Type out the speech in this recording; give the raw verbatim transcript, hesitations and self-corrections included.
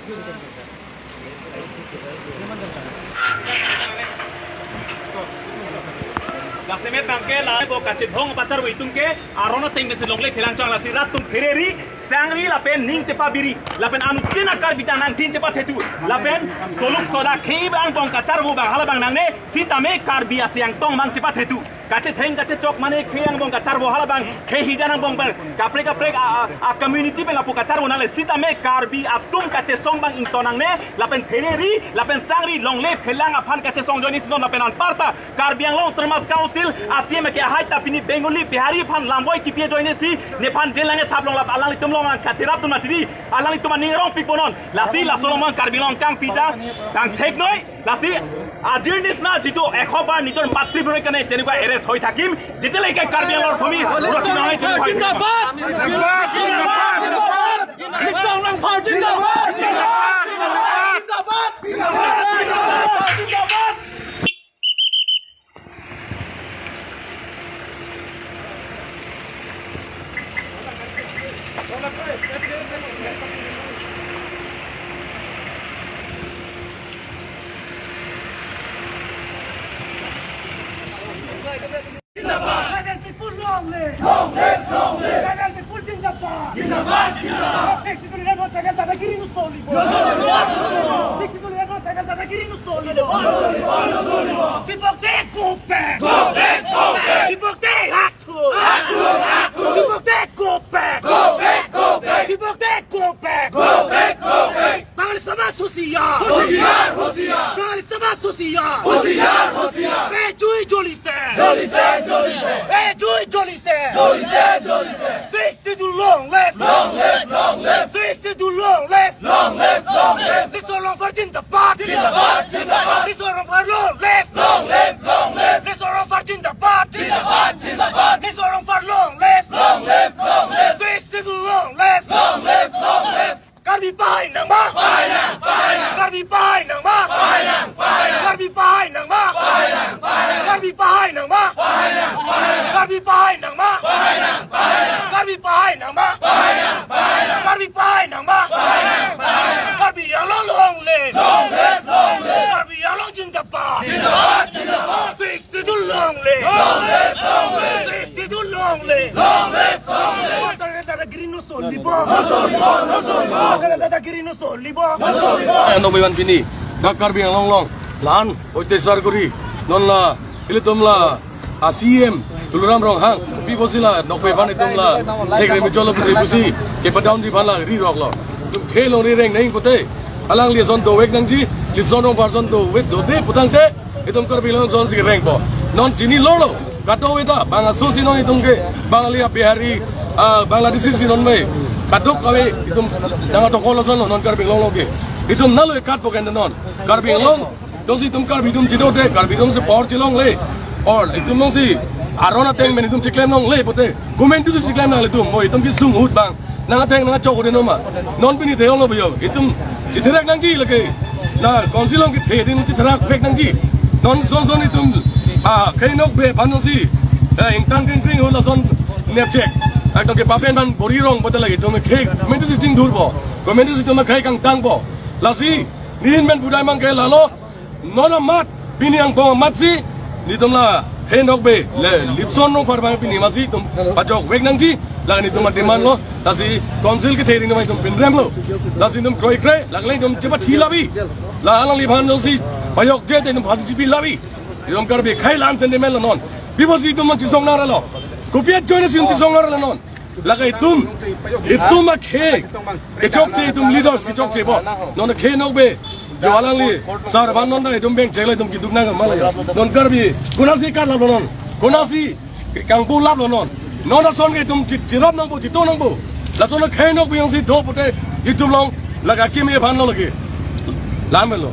Jasemet nangke la bo kachethong pacharvo itum ke aron ateng pensi longle phelang chang, lasi rat atum phereri, sangri lapen ning chepabiri lapen anuttin a-Karbi ta nangthin chepathetu lapen soluk soda khei abang bong kacharvo abang halabang nangne sitame Karbi asiang tong abang chepathetu. Kachetheng kachechok mane khei angbong kacharvo halabang, khei hijan angbong pen kaprek kaprek a, a, a community pen lapu kacharvo nangle sitame Karbi atum kachesong abang ington nangne lapen phereri lapen sangri longle phelang aphan kachesong ajoinesi non lapen anparta Karbi Anglong Autonomous Council a-C E M ke ahai ta pini Bengali Bihari aphan lamboi kipi ajoinesi nephan jail nangne thap long lap alanglitum along kacherap atum mati di alanglitum aning rong pipo non. Lasi laso along Karbi Anglong kangpi ta kangthek noi. Lasi ajir nisna jitu ekho bar nijor matri bhumi karne jenekwa arrest hoi thakim, jiteleke Karbi Anglong bhumi surakshit nang hoi thakim. Zindabad! Zindabad! Zindabad! Zindabad! Zindabad! Zindabad! Tribal people long live! Long live, long live! Tribal people zindabad! Zindabad, zindabad! Sixth Schedule area no tribal dadagiri no solibo! No solibo, no solibo! Sixth Schedule area no tribal dadagiri no solibo! No solibo, no solibo! People they go back! Go back, go back! People they have to! Have to, have to! People they go back! Go back, go back! People they go back! Go back, go back! Bangali Samaj hosiyar! Hosiyar, hosiyar! Bangali Samaj hosiyar! Hosiyar, hosiyar! Pejui jolise! Jolise, jolise! Pejui jolise! Jolise, jolise! Sixth Schedule long live! Long live, long live! Sixth Schedule long live! Long live, long live! Riso Rongphar zindabad! Zindabad, zindabad! Riso Rongphar long live! Long live, long live! Riso Rongphar zindabad! Zindabad, zindabad! Riso Rongphar long live! Long live, long live! Sixth Schedule long live! Long live, long live! Karbi pahai nangma! Pahai nang, pahai nang! Karbi pahai nangma! Pahai nang, pahai nang! Karbi pahai nangma! Pahai nang, pahai nang! Karbi pahai nangma! Pahai nang, pahai nang! Karbi pahai nangma! Pahai nang, pahai nang! Karbi pahai nangma! Pahai nang, pahai nang! Karbi pahai nangma! Pahai nang, pahai nang! Karbi Anglong long live! Long live, long live! Karbi Anglong zindabad! Zindabad, zindabad! Sixth Schedule long live! Long live, long live! Sixth Schedule long live! Long live, long live! Dadagiri no solibo! No solibo, no solibo! Dadagiri no solibo! No solibo! Ano biman pini, dak Karbi Anglong along, lan, oitesar kori, non la, ilitum la, a-C E M, Tuliram Ronghang, pi pusi la, nokpe aphan itum la, thek remi cholo putri pusi, kepadamji aphan la, ri rok lo. Itum khei along ri reng neng pute, alangli ason dovek nangji, Lipson Rongphar ason dovek dode putangte, itum Karbi Anglong ason si rengpo. Non chini lolo, kadokave ta, bang aso si non itum ke, Bangali a-Bihari, ah, Bangladeshi si non mai, kadokave itum, nang atokol ason non Karbi Anglong lo ke. Itum nalo ekat po ke non, Karbi Anglong, jongsi itum Karbi atum chidode, Karbi atum si power chelongle. Or itum jongsi aron ateng pen itum chiklem longle pute. Komantu si chiklem nangle itum, mo itum kesung ahut bang nang ateng nang achok ode noma. Non pini theklong lo biyo. Itum chitherak nangji lake. La council along kethe din chitherak vek nangji. Non son son itum, ah, khei nokbe aphan si, eh, ingtang kengkring ahut lason nepchek. Ekdom kepapen aphan bor-i rong pute lake itum khei komantu si chingthurpo. Komantu si itum khei kangtangpo. Lasi, nihin pen budai mang ke lalo. Non amat, pini angbong amat si, netum la, khei nokbe, le, Lipson Rongphar abang pini masi, itum pajok vek nangji, la netum a-demand lo, lasi council kethe ri nangma itum pinrem lo, lasi itum kroikre, la kali itum chepathi labi, la alangliphan jongsi, pajokje te itum phasi chipi labi, itum Karbi khei la-an sentiment lo non, pi pusi itum chisong nang ra lo, kopi ajoine si itum chisong nang ra lo non. Lake itum, itum akhei kechokche, itum leaders kechokche bo. Non khei nokbe, jo alangli sar aphan non ta itum bengchek la itum keduk nang ma la. Non Karbi, konatsi karlap lo non, konatsi kangpu lap lo non. Non ason ke itum chi-, chirap nangpo, chito nangpo. Lason khei nokbe jongsi do pute itum along lake akimi aphan lo lake. Lam lo.